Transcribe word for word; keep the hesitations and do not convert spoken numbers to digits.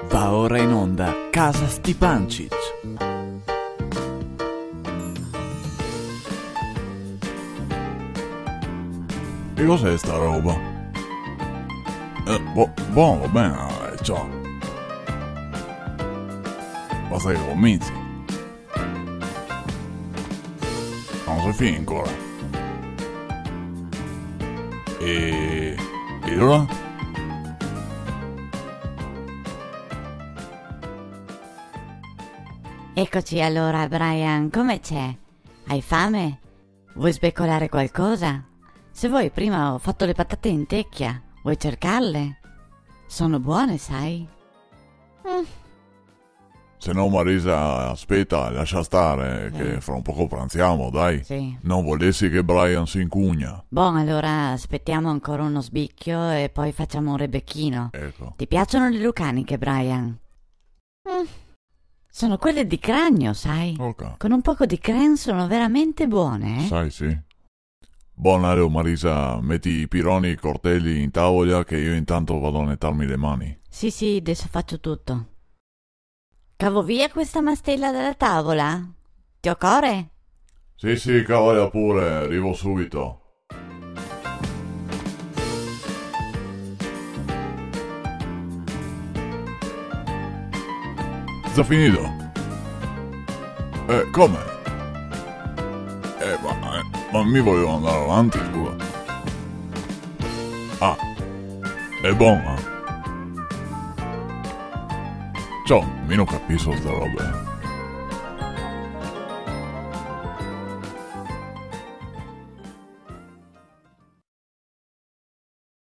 Va ora in onda Casa Stipancich. E cos'è sta roba? Eh, bo-, bon, va ben, eh, ciò. Basta che cominci. No xe finì ancora. E, e alora? Eccoci allora, Brian, come c'è? Hai fame? Vuoi sbecolare qualcosa? Se vuoi, prima ho fatto le patate in tecchia. Vuoi cercarle? Sono buone, sai? Mm. Se no, Marisa, aspeta, lascia stare, che fra un poco pranziamo, dai. Sì. Non volessi che Brian si incugna. Bon, allora aspettiamo ancora uno sbicchio e poi facciamo un rebecchino. Ecco. Ti piacciono le lucaniche, Brian? Mm. Sono quelle di Cragno, sai? Ok. Con un poco di crème sono veramente buone, eh? Sai, sì. Bon, alora, Marisa, metti i pironi e i corteli in tavola che io intanto vado a nettarmi le mani. Sì, sì, adesso faccio tutto. Cavo via questa mastella dalla tavola? Ti occorre? Sì, sì, cavela pure, arrivo subito. Xe finì? Eh, come? Eh, ma, eh, ma mi volevo andare avanti, scusa. Ah, xe bona? Ciò, mi no capiso sta roba, eh.